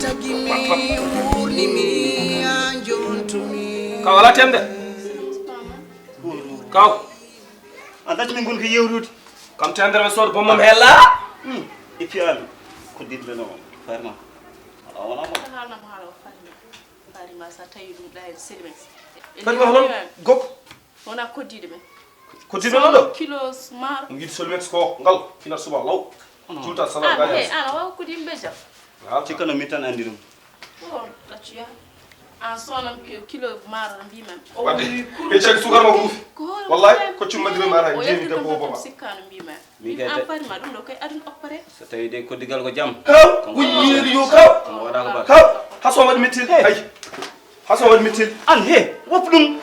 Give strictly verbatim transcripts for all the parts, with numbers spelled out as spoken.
Tagi mi, wurni mi, a jontumi. Kaw, alaa temde. Kaw. A dacci min ngon ko yewrude. Kam temdere mi sooda bommam hella. Hmm. Et puis, an, ko diɗ ɓe noon, vraiment. Ala wona mo. Haalnam haala o Farima. Farima, sa tawi ɗum ɗa en sérieux. Farima, hono gokko. Wona koddiiɗo men. Koddiiɗo men ɗo? Kilos maaro. Mo yiɗi Solumex ko ngal, finat suba law. Juuta sala. An, gaya. He, an, a wawa koddiiɗo ɓe jam. Waaw. Cikkano mi tan andi ɗum. O, ɗaccu ya. An sonam ki-, kilo maaro no mbimam. O wadde, woni kuru. E cagi sukar ma ko rufi. Ko hoore. Wallahi, ko cumma diro maaro, o jeemi yalti debbo kam o tan boma. Sikkano mbima. Min kay an te- Farima ɗum ɗo koye aduna oppare. So tawi de koddigal ko jam. Kaw, ko wujjiri yo kaw. Ko waɗa ko ba. Kaw, haso waɗi mettel. Hey. Ay. Haso waɗi mettel. An he, woppu ɗum.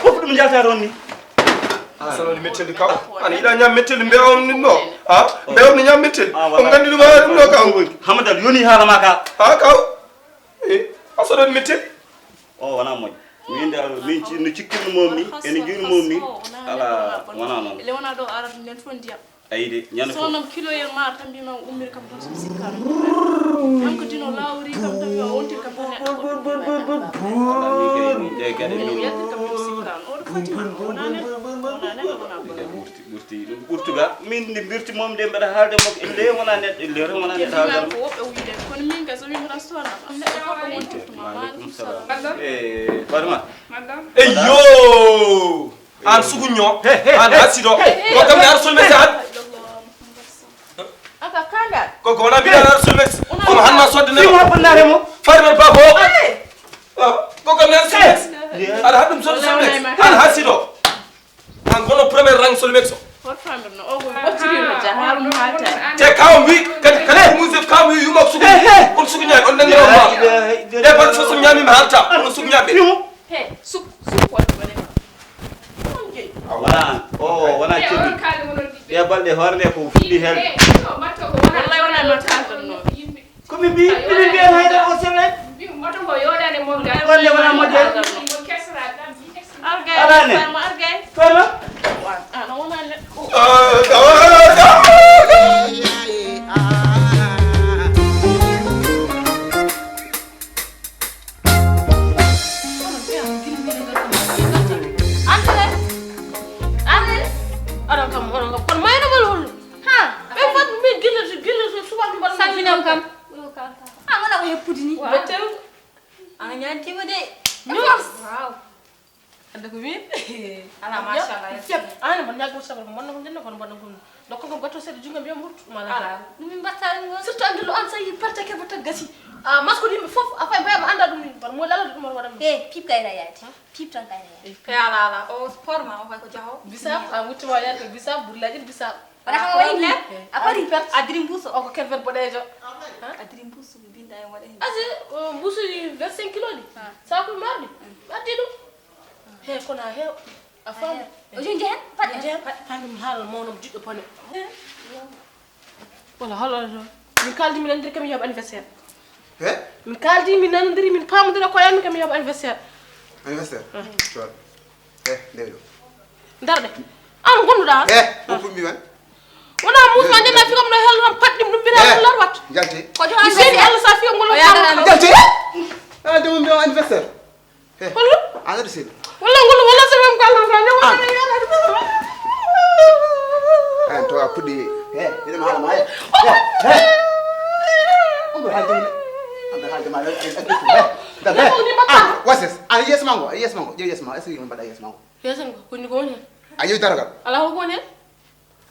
Woppu ɗum jalta toon ni. Haso waɗi mettel kaw. An yiɗa ñaam mettel mbewa on ɗum ɗo. Ha? Mbewa on ñaam mettel. Ah, on gandi ɗum ha ɗum ɗo kaw. Hamadal yoni haala ma ka. Ha kaw. Eh, haso waɗi mettel. O wona moƴƴo. Min dal, min ci-, no cikkirmi moom ni, ene njuurmi moom ni. Ala, wona noon. Ele wona ɗo arata nden fof ndiyam. Ayi de, ñande fof. Sonam kilo yen maaro tan mbima o ummiri kam tan so sikkaano. Kanko dino lawri kam tan yo o wontiri kam tan neɗɗo goɗɗo. Walla min kay, min ɗe gaɗe min. Yaltiri kam min sikkaano. Oɗo foti ma, wona neɗɗo, wona neɗɗo, wona goɗɗo. Ɓurti, ɓurti, ɗum ɓurtuga. Min ndi mbirti moom de mbeɗa haalde mo, inde wona neɗɗo, inde wona neɗɗo haalde mo. Ko woɓɓe wiyde, kono min kay so min mbaɗa sonam, am neɗɗo fof ko wontirtuma. Maaleykum salaam. Madame. Eh, Fatima. Madame. Eyyo! An suguño, he, he, an he, hasido, he, he, ko kam he, ar solme he, sa'ad. Aka kanda. Ko ko wona mbiɗa ar solme. Ko hanma sodde ne. Fimo bonnare mo. Farmer babo. Ko kam ar solme. Ala haɗum sodde solme. An hasido. An kono premier rang solme so. Hor famir no o go bottiri no ja harum hata. Te kaw wi kadi kala mu se kaw wi yuma sugu. He, he. On suguño on nangi on ma. De ban so so ñami ma halta. On suguñami. He, suk, suk, wonde wonde. Wona, o wona ceddu. Ɗe balɗe hoore nde ko fuɗɗi helde. Wallahi wona no tantanno. Ko min mbi, min mbi en hayre o sere. Wonde wona moƴƴere. Argay, argay. Kono? Ana wona neɗɗo. Andre! Andre! Onon kam, onon kam, kono mayno bal hol? Ha, ɓe fat mi gilla, gilla so suba mi bal. Salminam kam. Ah, wala ko heppude ni. Betel. Ana ñaantima de. Ñoos. Waaw. Hande ko min. Ala, machallah. Fep. Ana mon ñago sabar mon non den ko bon ko. Donc ko goto seeɗa jungo mbiya murtu mala. Ala. Ɗum min mbatta ɗum ɗon. Surtout andulo an sa yi perte ke bata gasi. Ah, masko yimɓe fof a fay mbayama anda ɗum min. Par mo lala ɗum waɗa ɗum. Eh, pip kayra yaade. Pip tan kayra yaade. Eh, ala, ala. O sport ma o fay ko jaho. Bisa a mutti ma yaade bisa bullaji bisa. Wala ko wayi ni. A pari. A diri mbuso. O ko kelvet boɗejo. A diri mbuso binda en waɗa hen. Asi, o mbuso vingt-cinq kilo ni. Sa ko mardi. Addi ɗum. He, kono a heew. A faami? O joni jehen? Paɗɗe. Jehen, paɗɗe. Faami mi haalal mawno mo jiɗɗo pone. Wala hol oɗo toon. Min kaldi mi nanondiri kam mi yoɓ anniversaire. He? Min kaldi mi nanondiri min paamodira ko yanmi kam mi yoɓ anniversaire. Anniversaire? Cool. He, ndewi ɗo. Ndarɗe. An gonduɗa an? He, woppu mbi man. Wona muus ma ndenna fi kam no hel tan paɗɗim ɗum mbira lor wat. Jalte. Ko jowa mi seedi Allah sa fi ngol. Jalte. Ah, de mo mbi anniversaire. He. Hollo? Ana de sel. Walla ngol walla se mem ko Allah sa ne wala. An to a puɗi. He, ina ma ma. He. He. On do halde. On do halde ma. He. Wases. An yes mango, yes mango. Yes mango. Yes mango. Yes mango. Ko ni ko woni? A yewi daragal. Ala ko woni?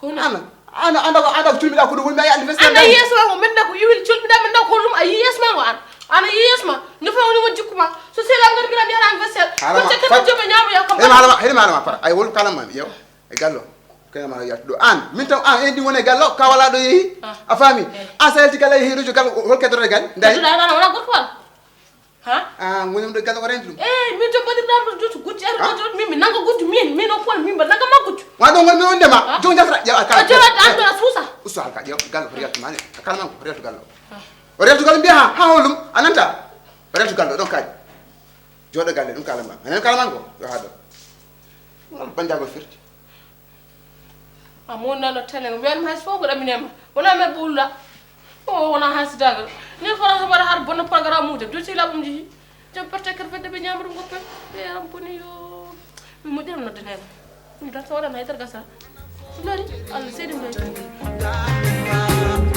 Kono an, an, an, an, an, culmiɗa ko ɗum woni a anniversaire. An a yeeso ma ko men ko iwil culmiɗa men ko ɗum a yeeso ma ko an. An a yeeso ma. No fa woni won jikku ma. So sela ngar mbiɗa mbiɗa anniversaire. Ko te kata jobe ñaamu ya kam. Hede ma, hede ma, hede ma, para. Ay wol kala ma, yow. E gallo. Kene ma yaltu ɗo. An, min tan an en ɗi woni e gallo, ka wala ɗo yehi. A faami? An sa yalti gallo yehi rujo gallo, hol kedoro e gallo. Nday. Kedoro an wala gorko wala. Ha? Ah, woni ɗo galle ko renti ɗum. Eh, min to mbaɗirɗa ɗum to guddi ar to min mi nanga guddi min min o pon min ba nanga ma guddi. Wa ɗo ngol mi wonde ma. Jom jatra ya ka. Jom jatra an susa. Usu halka yo galle ko renti mane. Kala man ko renti galle. O renti galle mbiya ha ha holum ananta. O renti galle ɗon kaji. Joɗo galle ɗum kala man. Hanen kala man ko yo ha ɗo. Ngol banjago firti. A monnano tene, mi wiyani hay so fof ko ɗaminema. Wona men ɓulla. O wona hasidaagal. Ni fara haɓara har bonno programme uji. Duti laɓum jihi. Jam parte kar fedde ɓe ñamrum goppe. Ɓe yaram boni yo. Mi moƴƴiram nodde nena. Ɗum tan so waɗan haydara gasa. Lori Allah seedi mbeji.